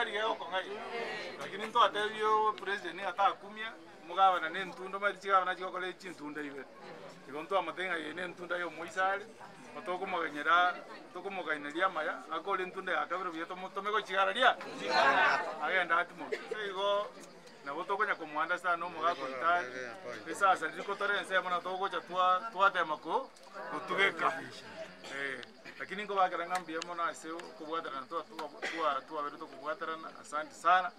Tari gegokong'aina. Lakini ntwatebie opresident ng'a takumia, omogabana na entunda omanyete chigabana chigokora chintunda ibere. Igo ntwamotebia ng'a eye na entunda ya omoisa are, tokomogenyera tokomogaineria amaya, akore entunda ya kabere buya tomotome gochia araria agende atimoke. Ase igo nabo tokonya komoanda sana omogaka oito are, esasa riria kotore ensemo nabo togocha twa twatema ko gotugeka eh. Lakini nkobakera ng'a mbuya mono ase okobwaterana twa twa twa twabeire tokobwaterana, asante sana.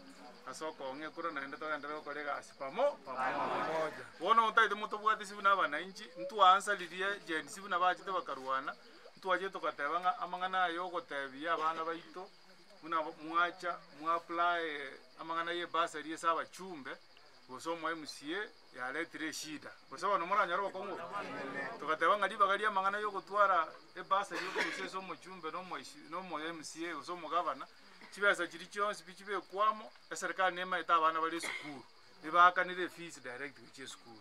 Ase okong'a ekura naende togenderere gokora egasi pamo pamoja. Bono otaete motobwate buna abanainchi, ntwaansa riria Gen Z buna bachete bakarwana, ntwachete togateba ng'a amang'ana aya ogotebia abana baito buna mwacha mwa apply amang'ana ya ebursary ase abachumbe, gose omo MCA yaretire eshida. Gose bono moranyore obokong'u obo? Togateba ng'a ribaga ria amang'ana ya ogotwara ebursary okorusia ase omochumbe na omoisi na omo MCA gose omogavana, Chibesa chiria chionsi pi chibekwamo, eserikari nemaete abana bare esukuru, ebaakanere efees direct gochia esukuru.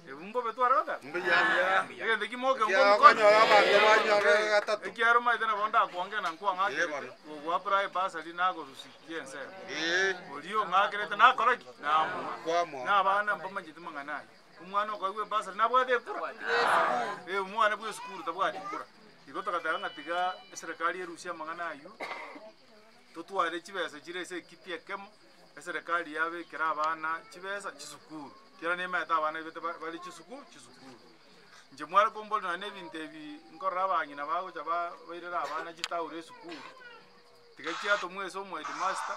Ebu mbobe tware goteba? Mbuya. Egento ki moke Ekiagera okonyora abanto banyorire gatato. Ekiagera omanyete nabo ndakwongea na Ee nkwang'akerete, bono. gogo apply ebursary nagorusikia ensemo. Ee. Oria ong'akerete nakora ki? Namoa. Kwamoa. Na abana mbamanyeti mang'ana ayio. Omwana okoegwa ebursary nabwate ekura? Ee omwana bwa esukuru tabwati kura. Igo togateba ng'a tiga eserekari erusie amang'ana ayio, totware chibesa chire ase ekiti ekemo, eserekari yabekera abana chibesa chisukuru, ekiagera nimaete abana baito bare chisuku chisukuru. Inche mware komboria nonye na ebinto ebi nkorora abang'ina bagocha ba bairera abana chitauro esukuru, tiga chiatomwa ase omoheadmaster,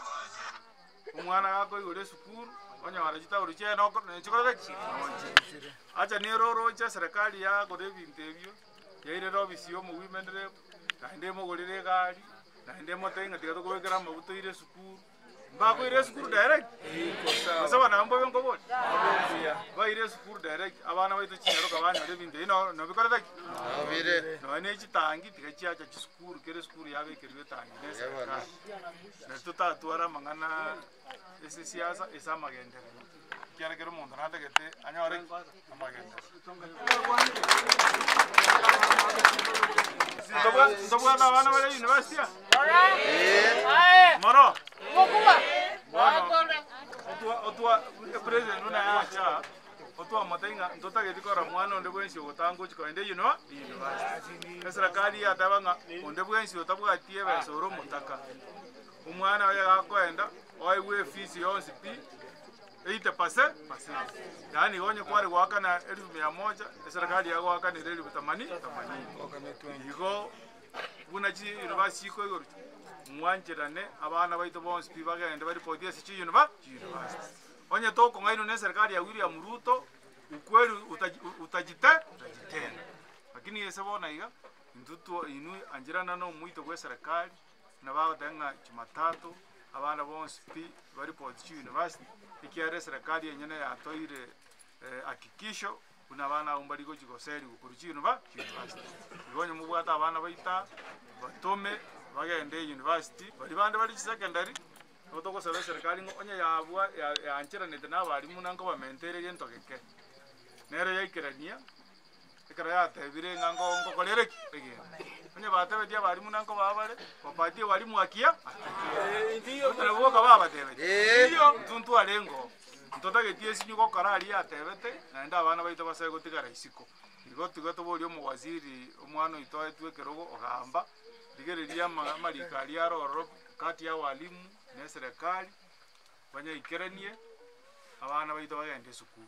omwana gakoigora esukuru, onyora chitauro chiaye noko chikorete ki? Nonchire. Acha nere oroche eserekari yagora ebinto ebio. Yairera ofisi ya omowomen rep, naende emogorere egari, naende emotebie ng'a tiga tokobekere amaguta oire esukuru. Mbakoira esukuru direct? Gose abana aba mbobe nkoboria? Baire esukuru direct, abana baito chinyaroka banyora ebinto ebi no nobikorete ki? Nobire. Nonya na echitangi tiga chiacha chisukuru, kera esukuru yabekerwa etangi na eserekari. Nari totatware amang'ana ase esiasa ase amagenderero. Ekiagera kera omonto natagete anyore ki? Amagenderero. Ntobwate abana bare university aa? Moro? Bono otwa otwa epresident buna yacha aa, otwamotebia ng'a ntotageti korora mwana onde bwensi ogotanga gochia kogenda eyunivaa university. Eserekari yateba ng'a onde bwensi otabwati ebesa ore omotaka, omwana oye gakoenda oegwe efees yonsi pi. 80%, yaani igo onye kware goakana elifu mia moja, eserikali yagoakanera elifu tamani themanini. Igo buna chiuniversity chikoigorwa mwancherane abana baito bonsi pi bagende baripoti ase chiuniva chiuniversity. Onye tokong'ainwa na eserikali ya William Ruto, ukweli utaji utajite utajitenga. Lakini ase bono iga, intwe twa inwe ancherana na omoito bwa eserikali. Buna bagoteba ng'a Jumatatu abana bonsi pi baripoti chiuniversity, ekiagera eserekari enyene yatoire hakikisho buna abana abwo mbari gochi goserigwa korwa chiuniva chiuniversity. Igo onye mobwate abana baito aa, batome bagende university, baria bande bare chisecondary, nigo togosaba eserekari ng'a onye yabwa ya yaancheranete na abalimu buna nkobamentere gento geke, nere yaikerania. Ekero yatebire ng'a ngo ngokorere ki? Egento. Onye batebetie abalimu na nkobaa bare, bapatie walimu akia akia. Otari boka babatebetie. Intwe ntwarenge oo. Ntotageti esinyo gokora aria yatebete, naende abana baito basae gotigara isiko. Igo tiga toborie omowaziri omwana oito aetwe ekerogo ogamba, rigereria ama amariko aria are ororo kati ya walimu na eserekari, banyaikeranie, abana baito bagende esukuru.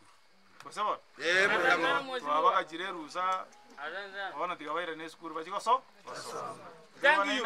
Gose bono? Twabagachire erusa, bono tiga bairane esukuru bachie goso gosoma. Thank you.